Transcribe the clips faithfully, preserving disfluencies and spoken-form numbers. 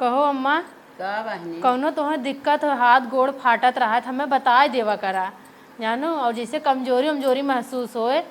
कहो अम्मा, का बहिनी? कौनो तोहे दिक्कत हो, हाथ गोड़ फाटत रहा है, तो हमें बताए देवा करा, जानो। और जैसे कमजोरी उमजोरी महसूस होए,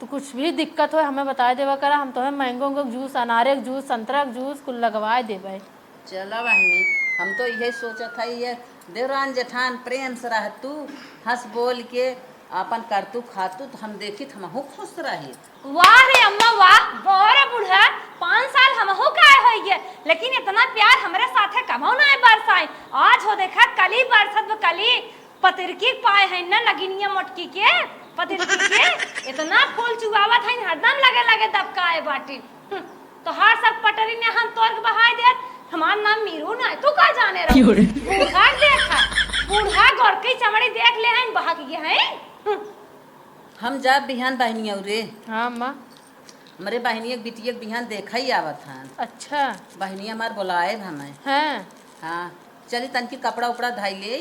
तो कुछ भी दिक्कत होए, हमें बताए देवा करा। हम तोहे मैंगो उंगो के जूस, अनारे के जूस, संतरा के जूस कुल लगवाए देबे। चला बहिनी, हम तो इहे सोचत है, ये देवरान जेठान प्रेम से रह, तू हंस बोल के आपन करतू खातू, तो हम देखी तो हमहू खुश रही। वाह रे अम्मा वाह, बड़ा बूढ़ा, पाँच साल हमहू का होई गए, लेकिन इतना प्यार हमरे साथे कबो ना बरसाए। आज हो देखा कली बरसत बा, कली पतिरकी पाए है ना नगिनिया मोटकी के, पतिरकी के इतना फूल चुआवत है, हरदम लगे लगे दबकाए बाटी। हम्म, तोहार सब पटरी ने हम तोर के बहाई देत, हमार नाम मीरू ना है, तू का जाने रहो? क्यों रे? बूढ़ा देखा, बूढ़ा गोरकी चमड़ी देख ले हैं, बहक गए हैं। हम्म। हम जाब बिहान बहिनिया रे। हाँ, अम्मा। हमरे बहिनिया के बिटिया के बिहान देखा ही आवत हन। अच्छा। बहिनिया हमार बोलाए हमें। हाँ। हाँ, चली तनकी कपड़ा उपड़ा धाई ले।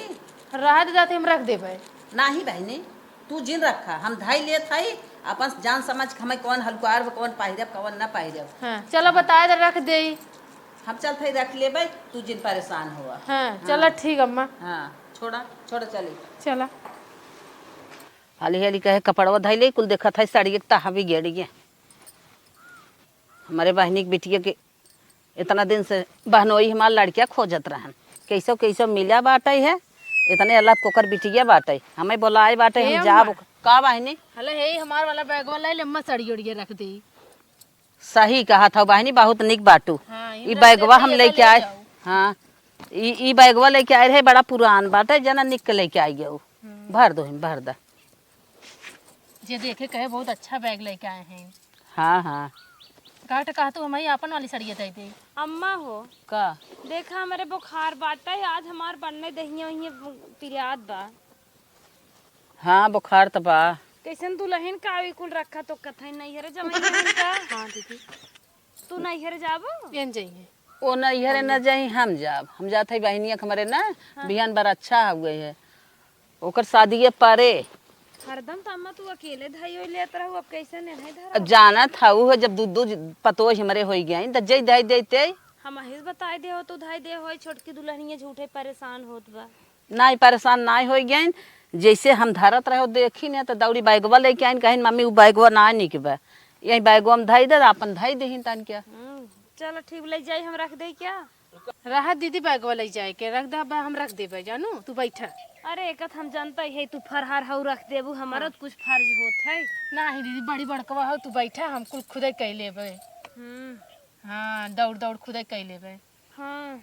रह दे जाते हम रख देबे। नाही बहिनी, तू जिन रखा, हम धाई लेत हई, अपन जान समझ के हमें कौन हलुकार बा, कौन पहिरब, कौन न पहिरब। हाँ, चलो बताए दे रख देई। हम चलत हई रख लेबे, तू जिन परेशान हुआ। हाँ, हाँ। चलो ठीक अम्मा। हाँ, छोड़ा, छोड़ा चली। चला। हाली हाली कहे कपड़वा धइले, कुल देखत है साड़िया के तहा बिगड़ गया। हमरे बहिनी के बिटिया के इतना दिन से बहनोई हमार लड़किया खोजत रहन, कैसो कैसो मिला बाटे है, इतने अल्लाह कोकर बिटिया बाटे, हमें बोलाए बाटे, हम जाब। का बहिनी? हले हे हमार वाला बैगवा ले ले, अम्मा साड़ी ओढ़िए रख दे। सही कहा था बहिनी, बहुत निक बाटू। हाँ, ई बैगवा हम लेके आए। हाँ, ई ई बैगवा लेके आए रहे, बड़ा पुरान बाटे, जना निक के लेके आई गयो। हम्म। भर दो, हम भर दा। जे देखे कहे बहुत अच्छा बैग लेके आए हैं। हाँ, हाँ। काट कहा तू हमारी आपन वाली सड़िया दे दे। अम्मा हो। का? देखा हमरे बुखार बाटे, आज हमार बन्ने दहिया वहिया पिरात बा। हाँ, बुखार त बा। कैसन दुल्हन का ई कुल रखा तो कथई नैहरे जमाई का? हाँ दीदी। तू नैहरे जाबो? एन जइहे। ओ नैहरे न जाई, हम जाब। हम जात हई बहिनिया के हमरे ना, हाँ। बिहान बार अच्छा हुए है। ओकर शादी ये परे। हरदम त अम्मा तू अकेले धाई होई लेत रहू, अब कैसे ने है धरा? अब जानत हऊ हो, जब दू दू पतोह हमरे होई गई, त जई धाई देते। हम अहिस बताई दे हो, तू धाई दे होई, छोटकी दुल्हनिया झूठे परेशान होत बा। नाई परेशान नाई होई गई, जैसे हम धरत रहे देखी ने, त दौड़ी बैगवा लेके आइन, कहिन, "मम्मी, उ बैगवा ना निक बा, यही बैगवा में धई दे, आपन धई देहिन तन क्या।" हम्म, चलो ठीक, ले जाई, हम रख दे क्या? रहा दीदी, बैगवा ले जाए के रख दे, अब हम रख देबे, जानू, तू बैठा। अरे, एकत हम जानता ही है, तू फरहार हऊ रख देबू, हमारा हाँ। तो कुछ फर्ज होत है। नाही दीदी, बड़ी बड़कवा हो, तू बैठा, हम कुल खुदे कई लेबे। हम्म। हाँ, दौड़ दौड़ खुदे कई लेबे। हाँ।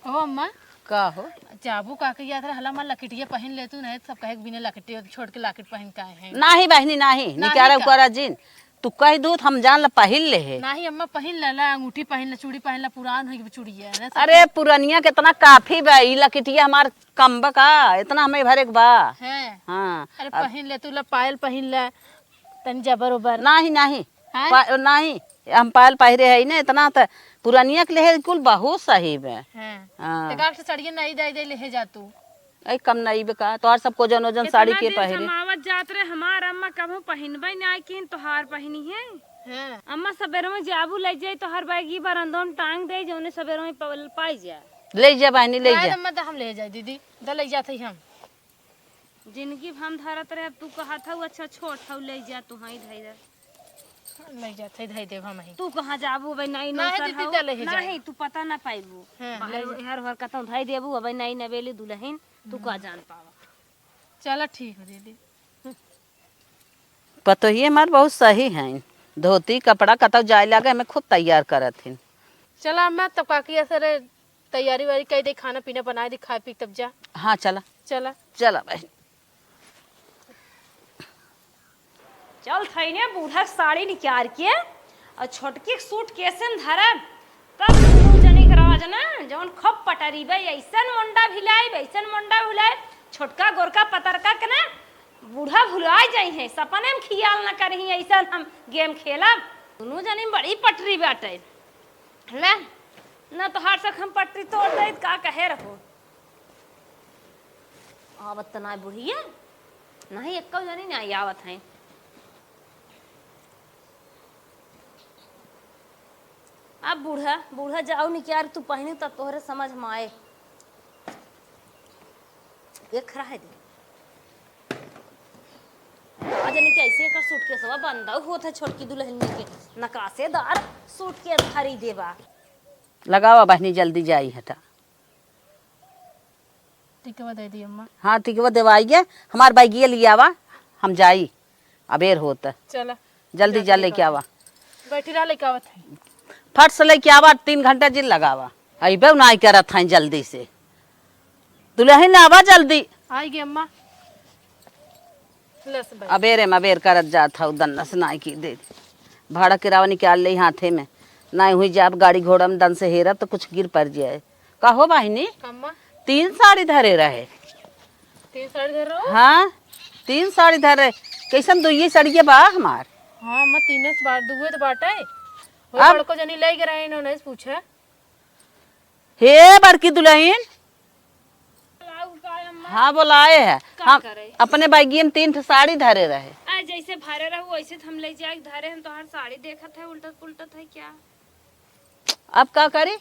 ओ अम्मा। का हो? जाबू का के याद रहला, हमार लकिटिया पहिन ले तू, नहीं सब कहे के बिना लकिटिया छोड़ के लाकिट पहिन के आए हैं। नाही बहिनी, नाही, नाही निकारा का? उकारा जिन। तू कह दूत हम जान ला पहिन ले है। नाही अम्मा, पहिन ले ला, अंगूठी पहिन ले, चूड़ी पहिन ले, पुरान होई गई चूड़िया, ना सब अरे पुरनिया कितना काफी बा, ई लकिटिया हमार कम बा का, इतना हमें भरे के बा। हैं। हाँ, अरे अब पहिन ले, तू ला पायल पहिन ले, तनी जबर उबर। नाही, नाही, हैं? पा-, नाही, हम पायल पहिरे है ना, इतना त पुरनिया के लेहे कुल बहुत सही बा। हैं। हाँ। ते का के सड़िया नहीं दे दे लेहे जा तू। ऐ कम नहीं बे का, तोहार सबको जन ओजन साड़ी इतना के दिन पहिरे। समावत जात रहे, हमार अम्मा कभू पहिनबे ना किन, तोहार पहिनी है। हाँ। अम्मा सबेरे में जाबू ले जाई, तोहार बैग ई बरंदवा में टांग दे, जौने सबेरे में प-, पाई जा। ले जा बहिनी, ले जा। अम्मा तो हम ले जाए दीदी, तो ले जाते ही हम। जिंदगी भर हम धरत रहे, अब तू कहत हऊ, अच्छा छोट हऊ, ले जा, तू हाँ धई दे। ले जात है, धई देब हम ही। तू कहाँ जाबू, अबे नई नाही नौकर दीदी, हऊ? त ले ही जाए। नाही, तू पता ना पाइबू। हाँ, बाहर ले जा। एहर ओहर कतौ धई देबू, अबे नई नवेली दुल्हन, तू का हम्म। जान पावा। चला ठीक हो दीदी। पतोहिए हमार बहुत सही हैं, धोती कपड़ा कतौ जाए लागे, हमें खुद तैयार करत हैं। चला अम्मा, तब काकी असरे तैयारी वारी कई दे, खाना पीना बनाए दे, खाए पी तब जा। हाँ, चला। चला। चला बहिन। चल थई ने बूढ़ा के साड़ी निकाल के और छोटकी के सूट केसे में धरब, तब दुनू जनी के राज ना, जौन खूब पटरीबे, ऐसन मुंडा भिलाइब, ऐसन मुंडा भिलाइब, छोटका गोरका पतरका के ना, बूढ़ा भुलाए जाई है, सपने में खियाल न करही, ऐसन हम गेम खेलब। दुनू जनी में बड़ी पटरी बाटे। ले, ना तोहार से हम पटरी तोड़ देत, का कहे रहो? आवत त नाई बुढ़िया, नहीं एक्को जनी नाई आवत हैं। अब बूढ़ा, बूढ़ा जाओ निकियार, तू पहिनी तब तोहरे समझ में आए। एक खरा है दे। का जाने कैसे एकर सूटकेसवा बंद होत है, छोटकी दुल्हनिया के नकासेदार सूटकेस भरी देबा। लगावा बहिनी, जल्दी जाई हटा। टिकवा दे दी अम्मा। हाँ, टिकवा देवाई गे, हमार बैगिया लियावा, हम जाई, अबेर होत। चला। जल्दी जाते जा, लेके आवा। बैठी रहा, लेके आवत है। फट से लेके आवा, तीन घंटा जिन लगावा। अइबे नाई करत हैं जल्दी से। दुल्हन आवा जल्दी। आई गे अम्मा। लस भाई। अबेरे में अबेर करत जात हऊ, दन्नस नाई की दे। भाड़ा किरावा निकाल ले हाथे में। नाई हुई जाब गाड़ी घोड़ा में दन से हेरब तो कुछ गिर पड़ जाए। का हो बहिनी? अम्मा। तीन साड़ी धरे रहे। तीन साड़ी धरे रहो? हाँ, तीन साड़ी धरे। कैसन दुइये साड़िया बा हमार? हाँ अम्मा, तीने से बार दुए तो बाटे। वो अब बड़को जनी ले के रहे, इन्होंने पूछा। हे बड़की दुल्हन। बुलाऊ का अम्मा? हाँ, बोलाए है। का हम करे? अपने बैगिया में तीन ठो साड़ी धरे रहे। आ, जैसे भरे रहू, वैसे तो हम ले जाए धरे। हम तोहार साड़ी देखत है, उल्टत पुल्टत है क्या? अब का करी?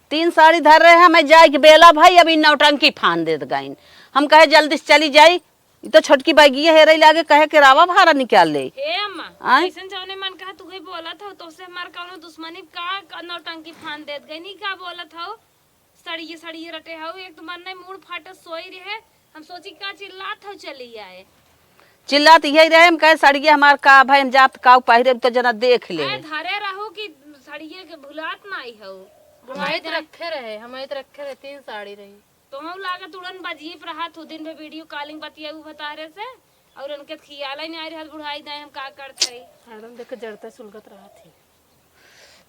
तीन साड़ी धर रहे हैं, मैं जाए के बेला भाई, अब इन नौटंकी फान देत गइन। हम कहे जल्दी से चली जाई, ई तो छोटकी बैगिया हेरे लागे, कहे के रावा भाड़ा निकाल ले। ए अम्मा, आय? ऐसन जौने मन कहा तू ही बोलत हो, तोसे हमार कौनो दुश्मनी का, का नौटंकी फान देत गई, नहीं का बोलत हो? सड़िए, सड़िए रटे हो, एक तो मन नहीं मूड फाटत सोई रहे, हम सोची का चिल्लात हो चली आए। चिल्लात यही रहे, हम कहे सड़िए हमार का भाई, हम जात काऊ पहिरे तो जना देख ले। आए धरे रहो कि सड़िए के भुलात नहीं हो। हम आइत रखे रहे, हम आइत रखे रहे, तीन साड़ी रही। तोहू लागत उड़न बजीप रहत हो, दिन भर वीडियो कॉलिंग बतियाऊ भतारे से, और उनके खियाल ही नहीं रहत बुढ़ाई दाई हम का करत हई। हरदम देख जरते सुलगत रहत ही।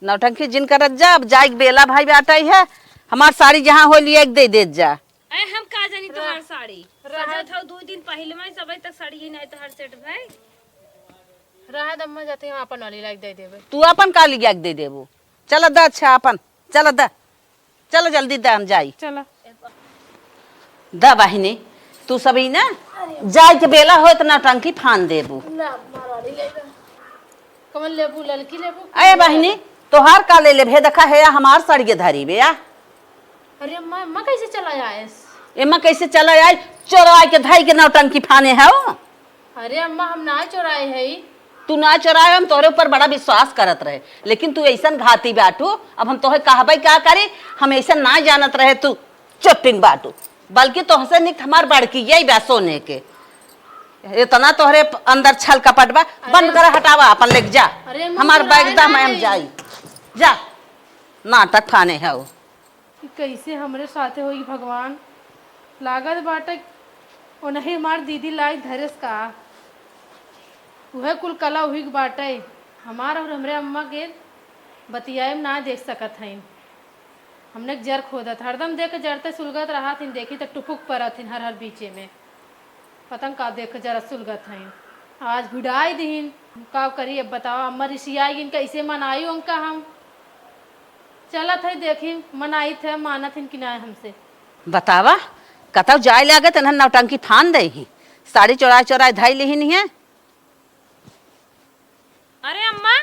नौटंकी जिन करत जा, अब जाइक बेला भाई बाटई है, हमार साड़ी जहाँ हो लिए एक दे देत जा। अरे हम का जानी तोहार साड़ी। सजत हऊ दो दिन पहले में, सबई तक साड़ी ही नहीं तोहार सेट भाई। रहा दम्मा जाते हम अपन वाली लाइक दे देबे। तू अपन का लिया के दे देबू? चल द, अच्छा अपन, चल द। चल जल्दी द, हम जाई। चला। द बहिनी, तू सबही ना जाए के बेला होत नौटंकी फान देबू। ना, मारा नहीं लेगा। कमल लेबू, ललकी लेबू? अरे बहिनी, तोहार का ले लेबे? देखा है या हमार सड़िए धरी बे या। अरे अम्मा, अम्मा कैसे चला आयस? एम्मा कैसे चला आई? चोरवा के धई के नौटंकी फाने है वो। अरे अम्मा, हम ना चोराए हई। तू ना चोराए, हम तोहरे ऊपर बड़ा विश्वास करत रहे, लेकिन तू ऐसन घाती बाटू। अब हम तोहे कहबे का करी, हम ऐसन ना जानत रहे तू चोटिन बाटू, बल्कि तोहसे निक हमार बड़की यही बा सोने के। इतना तोहरे अंदर छल कपट बा, अरे बंद कर, हटावा अपन, लेके जा। अरे अम्मा, हमार चोराए बैग दा, ना मैं हम हई। जाई। जा, नाटक फाने है वो। कि कैसे हमरे साथे होई भगवान। लागत बाटे ओनही हमार दीदी लाई धरेस का। उहे कुल कला उही के बाटे। हमार और हमरे अम्मा के बतियाए में ना देख सकत हईन। हमने के जर खोदत, हरदम देख के जरते सुलगत रहत हईन, देखी त टुपुक परत हईन हर हर बीचे में। पतंग का देख के जरा सुलगत हईन। आज भिड़ाई दीन, का करी अब बतावा, अम्मा रिसियाई गईन, कैसे मनाई उनका हम। चलत है देखी, मनाई थे, मानत हिन कि ना हमसे। बतावा, कतौ जाए लागत, इन्हन नौटंकी फान दे ही। साड़ी चोराए चोराए धई लिहिन है। अरे अम्मा।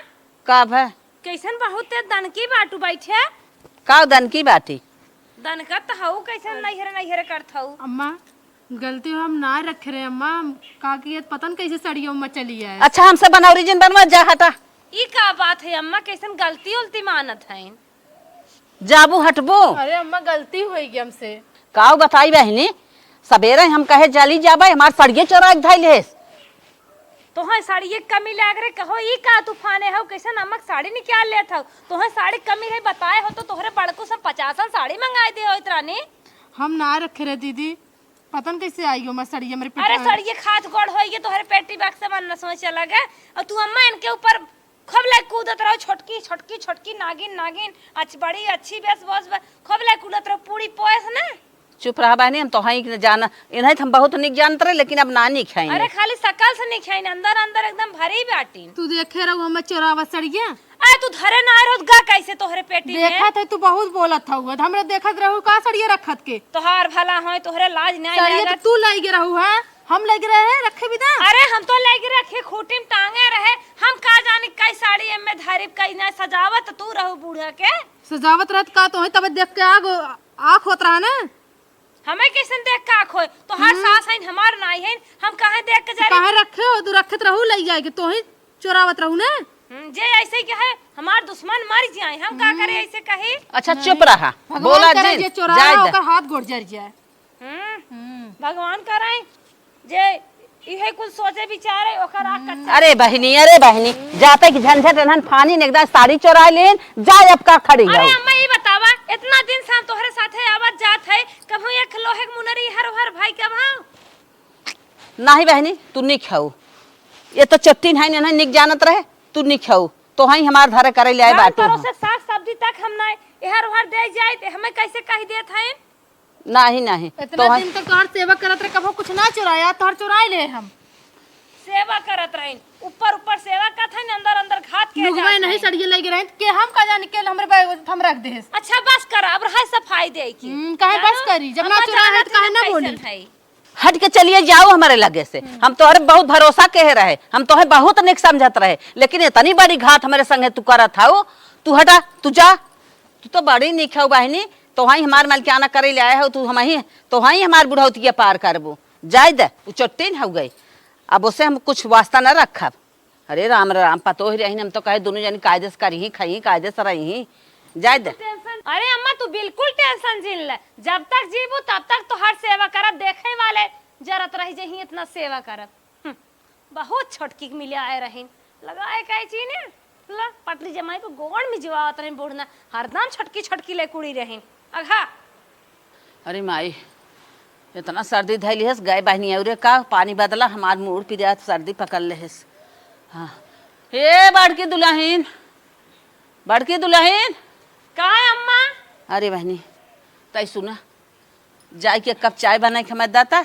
का भय? कैसन बहुत तेज दनकी बाटू बैठे? का दनकी बाटी? दनकत हऊ, कैसन नैहर नैहर करत हऊ? अम्मा, गलती हम ना रखे रहे अम्मा, हम का किए पता न कैसे सड़ियों में चली आए। अच्छा, हमसे बनौरी जिन बनवा, जा हटा। ई का बात है अम्मा, कैसन गलती उलती मानत हैं? जाबू हटबू? अरे अम्मा, गलती होई गई हमसे। काऊ बताई बहिनी, सबेरे हम कहे जली जाबे, हमार सड़िये चोरा के धइल हेस। तोहे साड़ी एक कमी लाग रहे, कहो ई का तूफाने हो, कैसन अम्मा के साड़ी निकाल लेत हो? तोहे साड़ी कमी रहे बताए हो तो तोहरे बड़कू से पचासन साड़ी मंगाए दे होइत रानी। हम ना रखे रहे दीदी, पता न कैसे आई हो मैं सड़िया मेरे पेट अरे में। सड़िये खात गोड़ होई गए तोहरे पेटी बक्से मन न सोचे लगे। और तू अम्मा इनके ऊपर खूब लाइक कूदत रहो, "छोटकी, छोटकी, छोटकी, नागिन, नागिन, अच्छ-, बड़ी अच्छी बेस, बस, बस।" खूब लाइक कूदत रहो, पूरी पोएस ना। चुप रहा बहनी, हम तोहई के जाना, इन्हें तो हम बहुत निक जानत रहे, लेकिन अब ना निक है अरे इन्हें। खाली सकल से निक है, अंदर, अंदर एकदम भरी बाटी। तू देखे रहो हमें चोरावा सड़िया। अरे तू धरे ना रहो, गा कैसे तोहरे पेटी में? देखत है तू बहुत बोलत हऊ, हमरा देखत रहू का सड़िया रखत के? तोहार भला होय, तोहरे लाज नहीं सड़िया तो लागत। तू लाई गे रहू है। हम लइके रहे, रखे बिना। अरे, हम तो लइके रखे, खूंटी में टांगे रहे। हम का जानी कई साड़ी एमे धरी, कई ना सजावत तू रहू बूढ़ा के। सजावत रहत का, तोही तब देख के आग, आँख होत रहा ना। हमें कैसन देख के आँख होए? तोहार हम्म। सास हइन, हमार नाई हइन, हम काहे देख के तो जरी? काहे रखे हो? तू रखत रहू, लइ जाए के, तोही चोरावत रहू ना। हम्म, जे ऐसे कहे, हमार दुश्मन मर जाए, हम का करे हम्म। ऐसे कही? अच्छा, हाँ। चुप रहा, भगवान बोला करे जिन, जे चोराया जाए दे। ओकर हाथ गोड़ जर जाए। हम्म, हम्म। भगवान करे जे इहे कुल सोचे विचारे, ओकर आँख कच्चा। अरे बहिनी, अरे बहिनी, जाते कि झंझट एनहन फानी ने एकदम साड़ी चोराइ लेन, जा अब का खड़ी अरे हो। अम्मा, ई बतावा, इतना दिन से हम तोहरे साथे आवत जात है, कभू एक लोहे के मुनरी हर हर भाई कभू? नाही बहिनी, तू निक हऊ। ये तो चट्टीन है, इन्हें निक जानत रहे, तू निक हऊ। तोहई हमार धरे करे ले आए गाँव बाटू परोसे हम। साग सब्जी तक हम ना एहर ओहर दे जाए, ते हमें कैसे कह देत है? नाही, नाही। इतना तोहई दिन तक तोहार सेवा करत रहे, कभो कुछ ना चुराया, तोहार चुराई ले हम। सेवा करत रहिन, ऊपर ऊपर सेवा करत हइन, अंदर अंदर घात के लुगवे जात नहीं हइन। सड़िए लगे रहिन, के हम का जानी के हमरे बैग हम रख देस। अच्छा बस कर, अब रहे सफाई दे की। हम्म, काहे बस जानो, करी? जब ना अम्मा चुराए है जानत तो काहे है ना ना बोली? कैसन है। हट के चलिए जाओ हमारे लगे से। हम्म। हम तोहरे बहुत भरोसा के रहे, हम तोहे बहुत निक समझत रहे, लेकिन इतनी बड़ी घात हमारे संगे तू करत हऊ, तू हटा, तू जा। तू तो बड़ी निक हऊ बहिनी, तोहई हमार मलकियाना करे ले आए हऊ, तू हमही, तोहई हमार बुढ़ौतिया पार करबू। जाए दे, उ चट्टीन हऊ गई, अब उसे हम कुछ वास्ता न रखब। अरे राम राम, पतोह रही, हम तो कहे दोनों जनी कायदे से करिही, खइही, कायदे से रहिही। जाए दे। टेंशन, अरे अम्मा, तू बिल्कुल टेंशन जिन ले, जब तक जीबू तब तक तोहर सेवा करब, देखे वाले जरत रह जही इतना सेवा करब। हम्म, बहुत छोटकी के मिले आए रहिन, लगाए कैची ने, ला पटरी जमाई को गोड़ में जिवावत रहिन बूढ़ना, हरदम छोटकी छोटकी ले कुड़ी रहिन। अघा। अरे माई, इतना सर्दी धैली हस, गए बहिनी औरे का पानी बदला, हमार मूड़ पिरात सर्दी पकड़ ले हस। हाँ। ए बड़की दुलहिन, बड़की दुलहिन। का है अम्मा? अरे बहिनी, तई सुना, जाई के कप चाय बनाई के हमें दाता,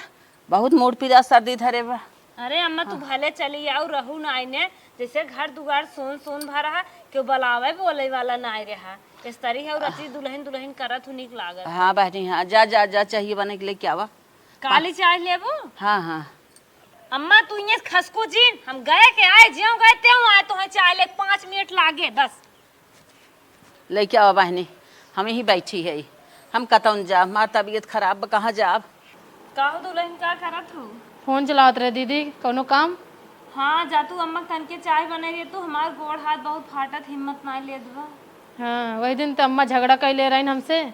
बहुत मूड़ पिरात सर्दी धरे बा। अरे अम्मा, तू हाँ। भले चली आऊ, रहू ना आईने, जैसे घर दुआर सून सून भा रहा, केहू बुलावे बोले वाला ना आए रहा। इस तरी है रची दुलहिन दुलहिन करत हूँ, नीक लागत। हाँ बहिनी, हाँ, जा, जा, जा, चाहिए बने के लेके आवा। काली चाय लेबू? हाँ, हाँ। अम्मा, तू इहाँ खसको जिन, हम गए के आए, ज्यों गए त्यों आए, तोहे चाय ले पाँच मिनट लागे, बस। लइके आवा बहिनी, हम यहीं बैठी है, हम कतौन जाब, हमार तबीयत खराब बा, कहाँ जाब? का हो दुलहिन, का करत हो? फोन चलावत रहे दीदी, कौनो काम? हाँ, जा तू अम्मा तनके चाय बनाई रहे तू, हमार गोड़ हाथ बहुत फाटत, हिम्मत नाई लेत बा। हाँ, वही दिन त अम्मा झगड़ा कैले रहिन हमसे,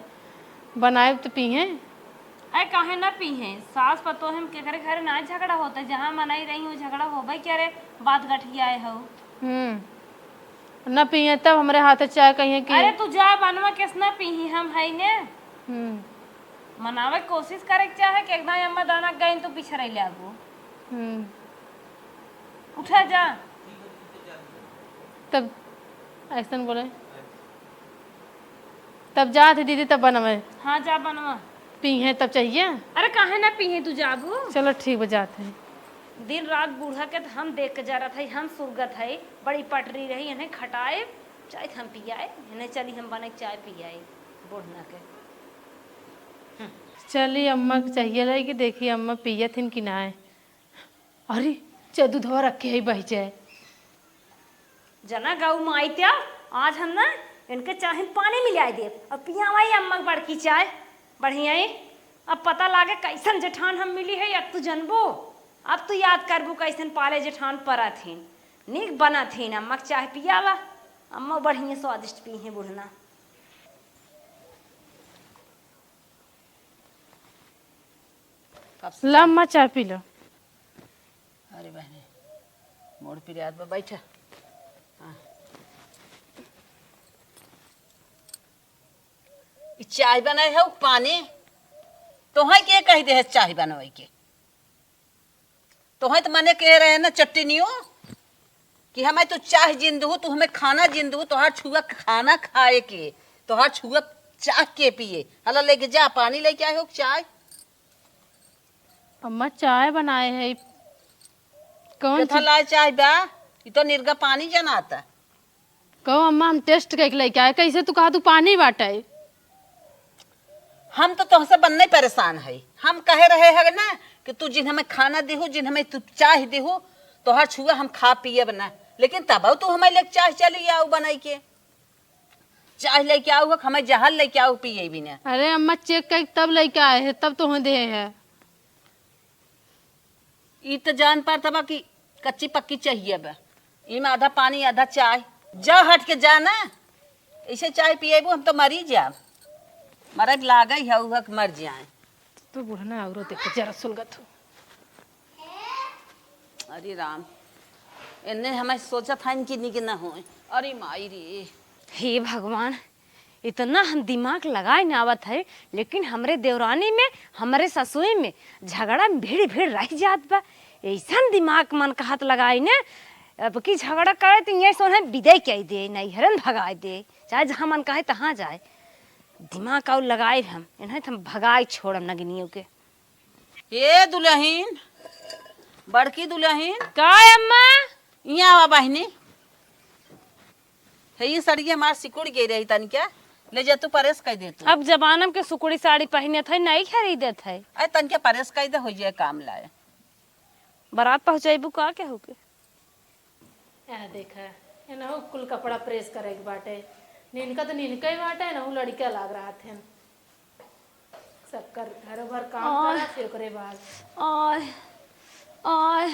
बनाए त पीहे। अरे काहे ना पीहे, सास पतोह हम केकरे घरे ना झगड़ा होता, जहाँ मनाई रही हूँ झगड़ा होबे करे, बात गठियाए हो। हम्म। न पिए तब हमरे हाथे चाय कहिए कि अरे तू जा बनवा, केस न पीही, हम है ने। हम्म। मनावे के कोशिश करे के चाहे कि एकदम अम्मा दाना गइन तो पिछड़े लागू। हम्म। उठा जा। तब ऐसन बोले, तब जात है दीदी, तब बनवे। हाँ, जा बनवा। पीहे तब चाहिए। अरे काहे ना पीहे, तू जाबू। चलो ठीक बा, जात है। दिन रात बूढ़ा के त हम देख के जरत है, हम सुरगत है, बड़ी पटरी रही, इन्हें खटाए, चाहे हम पियाए, इन्हें चली हम बने चाय पियाए, बूढ़ना के। हम्म। चली अम्मा के चाहिए रही कि देखी अम्मा पियत हिन कि ना। अरे, चाहे दूधवा रखे है, बह जाए। जना गऊ माई त्या, आज हम ना इनके चाहे पानी मिलाए देब। अब पियावा ही अम्मा के बड़की चाय, बढ़िया ही। अब पता लागे कैसन जेठान हम मिली है, अब तू जनबो, अब तू याद करबू कैसन पाले जेठान परत हिन। नीक बनत हिन, अम्मा के चाय पियावा, अम्मा बढ़िया स्वादिष्ट पी है बुढ़ना। कब से ला अम्मा, चाय पी लो। अरे बहनी, मोड़ पिरात बा, बैठा। हाँ। ई चाय बनाए हौ, पानी? तोहई के कहि देहे चाय बनवाई के? तोहई त मने कहे रहे ना चट्टनियो कि हमें तू चाह जिन दहू, तू हमें खाना जिन दहू, तोहार छुआ खाना खाए के, तोहार छुआ चाह के पिए। हला लेके जा, पानी लेके आए हो, चाय? अम्मा चाय बनाए है। कौन केथा चीज? लाए चाय बा? ई तो निरगा पानी जनाता। कहो अम्मा, हम test करके लेके आए, कैसे तू कहा तू पानी बाटे? हम तो तोहसे बन्ने परेशान है। हम कहे रहे है ना कि तू जिन हमें खाना देहू, जिन हमें तू चाह देहू, तोहर छुआ हम खा पियब ना, लेकिन तब तू हमें लेके चाह चली आऊ बनाई के। चाह लेके आऊ, हमें जहर लेके आऊ, पिए भी ना। अरे अम्मा, चेक करके तब लेके आए हैं, तब तो दे है। ई त जान पार तबा कि कच्ची पक्की चाहिए बा। इमे आधा पानी, आधा चाय। जा हट के जा ना, ऐसे चाय पिएबू, हम तो मरी जाब। मरे के लागे है, उहक मर जाए। तो बुढ़ना औरो देख के जरा सुलगत हो। अरे राम, एन्ने हमें सोचत हन कि निक न होए। अरे माई रे। हे भगवान, इतना हम दिमाग लगाए न आवत है, लेकिन हमरे देवरानी में, हमरे ससुई में झगड़ा में भीड़ भीड़ रह जात बा। ऐसन दिमाग मन कहत लगाए न, अब की झगड़ा करे तो ये सोने विदाई कह दे, नैहरन भगाए दे, चाहे जहाँ मन कहे तहाँ जाए। दिमाग और लगाए हम, इन्हें तो हम भगाए छोड़म नगनियों के। ए दुलहिन, बड़की दुलहिन। का अम्मा? इहाँ आवा बहिनी। हे, ई सड़िया हमार सिकुड़ गई रही तनिका, ले जा तू प्रेस कर दे तू। अब जमानम के सुकुड़ी साड़ी पहिने थे, नहीं खरीदे थे। अरे तनिका प्रेस कर दे, हो जाए काम लाए। बारात पहुँचैबू का केहू के? आ देखा, एनहु कुल कपड़ा प्रेस करे के बाटे। निनका तो निनका ही बाटे, एनहु लड़िका लाग रहा थे। सबकर घरों भर काम आय। करा, फिर ओकरे बाद। आय, आय,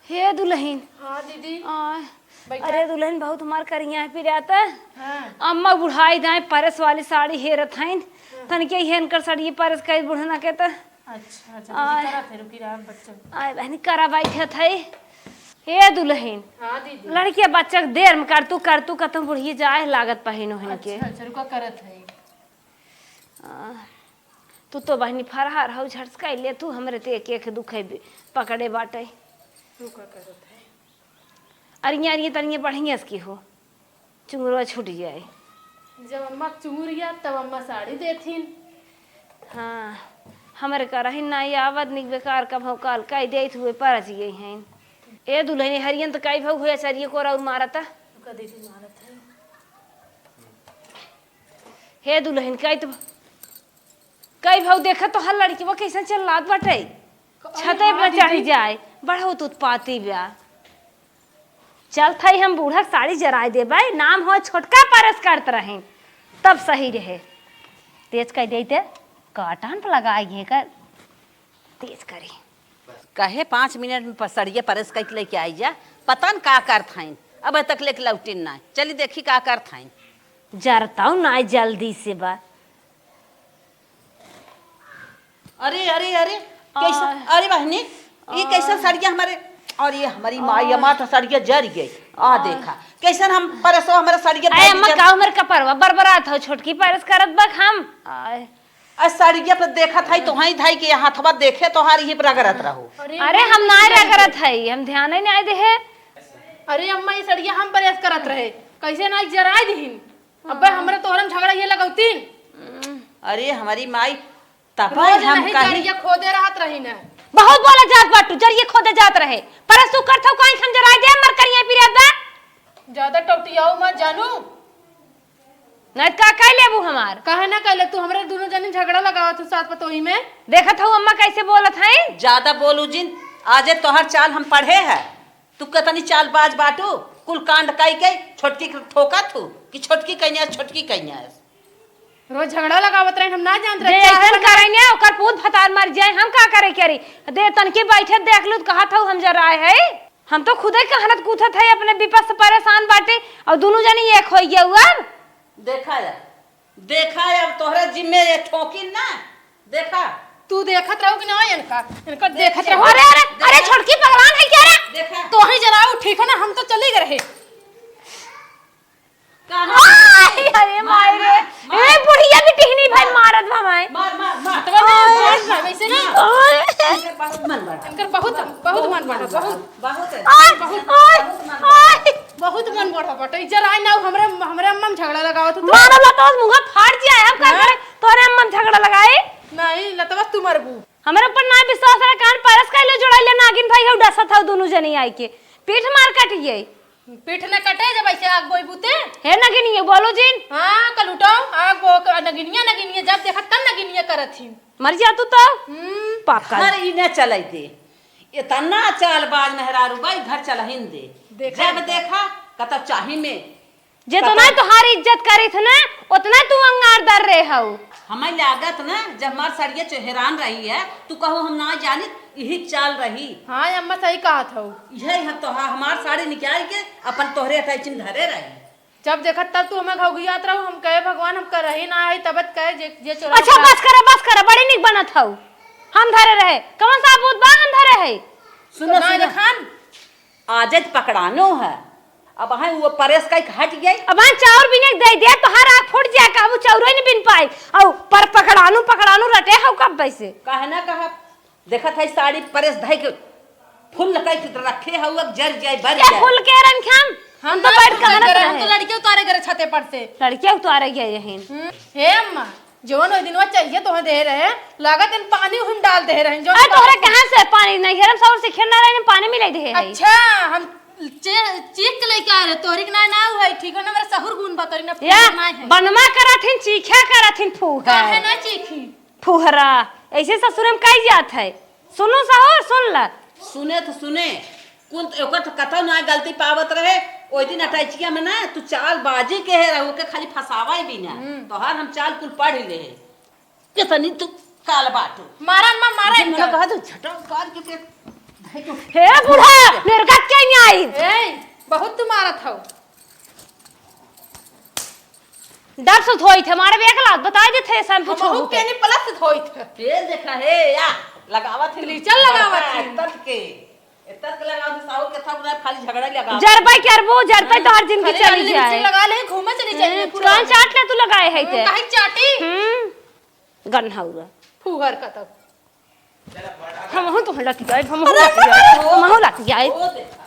हे दुलहिन। हाँ दीदी। आय, बैठा। अरे दुलहिन, बहुत हमार करिया है पिरात। हाँ। अम्मा बुढ़ाई दाएं परस वाली साड़ी हेरत हईन। हाँ। तनिके हेन कर साड़ी परस कई बुढ़ना के त। अच्छा, अच्छा, आय। दीदी, करा फिर, फिर आप बच्चों। आय बहनी, करा बैठत है। हे दुलहिन। हाँ दीदी। लड़किया बच्चा के देर में करतू, करतू, कतहूँ बुढ़िया जाए लागत पहिनो हिन के। अच्छा, अच्छा, रुका, करत है। आ, तू तो बहिनी फरहार हऊ, झटका ले तू, हमरे ते एक एक दुखे बि-, पकड़े बाटे। तू का करत है? अरिया, अरिया, तनिया बढ़िया से की हो, चुंगुरवा छूट जाए। जब अम्मा के चुंगुरिया, तब अम्मा साड़ी देथिन। हाँ, हमरे करहिन ना ये आवत निक बेकार का भौकाल कई देत हुए परच गई हैं। ए दुलहिन, हरियन तो कई भौ हुए, चरिये को और मारता। तू का दीदी मारत है? हे दुलहिन, कई तो, कई भौ देखा तो हर लड़की वो कैसन चिल्लात बाटे। अरे छते हाँ पे चढ़ दीदी। जाए, बहुत उत्पाती बा। चल थई हम बूढ़ा के साड़ी जराए देबै, नाम हो छोटका परस करत रहे, तब सही रहे। तेज कई देते, काटन पे लगाए गए कर। तेज करी। कहे पाँच मिनट में प-, सड़िया प्रेस कइके लेके आई जा, पता न का करत हईन, अब तक लेके लौटिन ना। चली देखी का करत हईन। जरताऊ ना जल्दी से बा। अरे, अरे, अरे, कैसा, आय। अरे बहनी, ई कैसा आय। सड़िया हमारे, अरे हमारी माई, आय। अमा तो सड़िया जर गई। आ आय। देखा, कैसन हम परसो हमारे सड़िया अरे भागी अम्मा, जर- का हमर कपरवा बरबरात हो, छोटकी परस करत बा हम। आय। आ सड़िया पे देखत हई, तोहई धाई के हथवा देखे, तोहार इही पे रगड़त रहो। अरे अरे, हम नाय रगड़त हई, हम ध्यान ही नाय देहे। अरे अम्मा, ई सड़िया हम प्रेस करत रहे, कैसे नाय जराय दिहिन? अब्बे हाँ। हमरे तोहरन झगड़ा ये लगौतीन। अरे हमारी माई, तब रोज हम नहीं कही जरिया खोदे रहत रही न। बहुत बोला जात बाटू, जरिये खोदे जात रहे। परसू करत हऊ काहे हम जराय दे, मर करिया पिरिया बा। ज्यादा टौटियाऊ मत जानू। नहीं त का कह लेबू हमार? काहे ना कह ले, तू हमरे दुनो जनी झगड़ा लगावत हू सास पतोही में। देखत हऊ अम्मा कैसे बोलत हईं? ज्यादा बोलू जिन, आजे तोहर चाल हम पढ़े है। तू कतनी चालबाज बाटू, कुल कांड कई के छोटकी के ठोकत हू कि छोटकी कइने आस, छोटकी कइने आस। रोज झगड़ा लगावत रहे, हम ना जानत रहे, जे चाहे ऐसन बना करे ने, ओकर पूत भतार मर जाए, हम का करे करी? दे तनकी बैठे देख लू, कहत हऊ हम जराए है। हम तो खुदे कहनत कूथत है, अपने विपद से परेशान बाटे, और दुनू जनी एक होई गया हुआ। देखा या, देखा या, अब तोहरे जिम्मे ये ठोकिन ना, देखा। तू देखत रहू कि ना इनका, इनका देखत देखिए। रहू। अरे, अरे, अरे, देखा। छोटकी पगलान है क्या रे? देखा। तोही जराऊ, ठीक है ना, हम तो चली गए रहे। कहाँ? आय, अरे मार, माई रे। मार, मार। ए, बुढ़िया भी टिहनी भाई मार। मारत बा माई। मार, मार, मार। तो ना, आय। मार, मार, वैसे ना। आय। इनकर बहुत मन बढ़ा। इनकर बहुत, बहुत मन बढ़ा, बहुत। बहुत है। आय, बहुत, आय, बहुत मन बढ़ा। आय। बहुत मन बढ़ा बटे। इज्जत आई ना, हमरे, हमरे अम्मा में झगड़ा लगावत हो तो। मारो लतवा मुंह फाड़ दिया है, हम का हाँ? करे? तोरे अम्मा में झगड़ा लगाए? नहीं, लतवा तू मरबू। हमरे ऊपर ना विश्वास है, कान परस का लो जोड़ाई ले नागिन भाई, हो डसत हो दोनों जने आई के। पीठ मार काट गई। पीठ न कटे जब ऐसे आग बोई बूते। हे नगिनिया, बोलो जिन। हाँ, कल उठाओ, आग बो-, नगिनिया, नगिनिया, जब देखा तब नगिनिया करत ही। मर जा तू तो। हम्म। पागल। घर ई न चलै दे। इतना चालबाज मेहरारू बा, घर चलहिन दे। देखा जब तो। देखा, कतौ चाही में। जितना कतौ तोहार इज्जत करित ना, उतना तू अंगार दर रहे हऊ। हमें लागत ना, जब हमार सड़िया चेहरान रही है, तू कहो हम ना जानित, यही चाल रही। हाँ अम्मा, सही कहत हऊ। यही हम तो, हाँ, हमार साड़ी निकाल के अपन तोहरे अटैची में धरे रही। जब देखत तब तू हमें घौघियात रहू, हम कहे भगवान हम करही ना है, तबत कहे जे, जे चोरा अच्छा, बस करा, बस करा, बड़ी निक बनत हऊ। हम धरे रहे, कौन सा भूत बा हम धरे है? सुनो, तो ना सुनो। देखान। आजत पकड़ानो है। अब हैं वो परेस का एक हट गई। अब हैं चाउर बिने के दे दे, तोहार आँख फूट जाए, कहबू चाउरो ही नहीं बिन पाए। औ पर पकड़ानू, पकड़ानू रटे हऊ कब वैसे? काहे ना कहा, देखत है साड़ी परेस धई के फुल कई के रखे हऊ, अब जर जाए, बर ये जाए। फुल के रंग खान, हम हम तो ना बैठ फुल के कहनत रहे, हम तो रहे। लड़के उतारे करे छते पर से। लड़के उतारे गए यहीं। हम्म, हे अम्मा, जौन ओइ दिनवा चाहिए तोहे दे रहे, लागत इन पानी उहिम डाल दे रहे, जौन अरे, तोहरे पानी कहाँ से पानी? नैहर में सौर से खेलना रहे, पानी मिलाई दे है। अच्छा, हम चे-, चीख के लेके आ रहे, तोहरी के ना, ना हुआ है, ठीक है ना, मेरा सहुर गुन बा, तोहरी ना या, फूल ना है। बनमा करत हिन, चीख्या करत हिन, फूहर। काहे ना चीखी? फुहरा, ऐसे ससुर में काई जात है? सुनो सहुर, सुन ल। सुने तो सुने, कुल तो ओकर तो कतौ ना गलती पावत रहे। ओइ दिन अटैचिया में ना, तू चाल बाजी के है, ओके खाली फसावा ही भी ना। हम्म। तोहार हम चाल कुल पढ़ ले। कितनी तू काल बाटू। मारा अम्मा, मारा जे इनका। मनो कहा तू झटक कर के पे धई के हे बूढ़ा, मेरे गत के नहीं आई। ए, बहुत तू मारत हऊ। डब से धोइत है, मारे एक लात बताई देत है, शैम्पू हमहू छोड़ू के। केनी प्लस धोइत है। ये देखा है, या लगावत है। क्लीचर लगावत है। तत के, तत के लगावत है, साहू के था, खाली झगड़ा लगावत। जरबै करबो, जरबै हाँ। तोहर जिंदगी खाली चली जाए। लिपस्टिक लगा ले, घूमे चली जाए हम्म, पूरा। कान चाट ले तू लगाए है ते। काहे चाटी? हम्म, गन्हौरा। फुहर का तब। हमहू तो लतियाए, हमहू अरे, लतियाए, अरे, हमहू लतियाए। ओ देखा।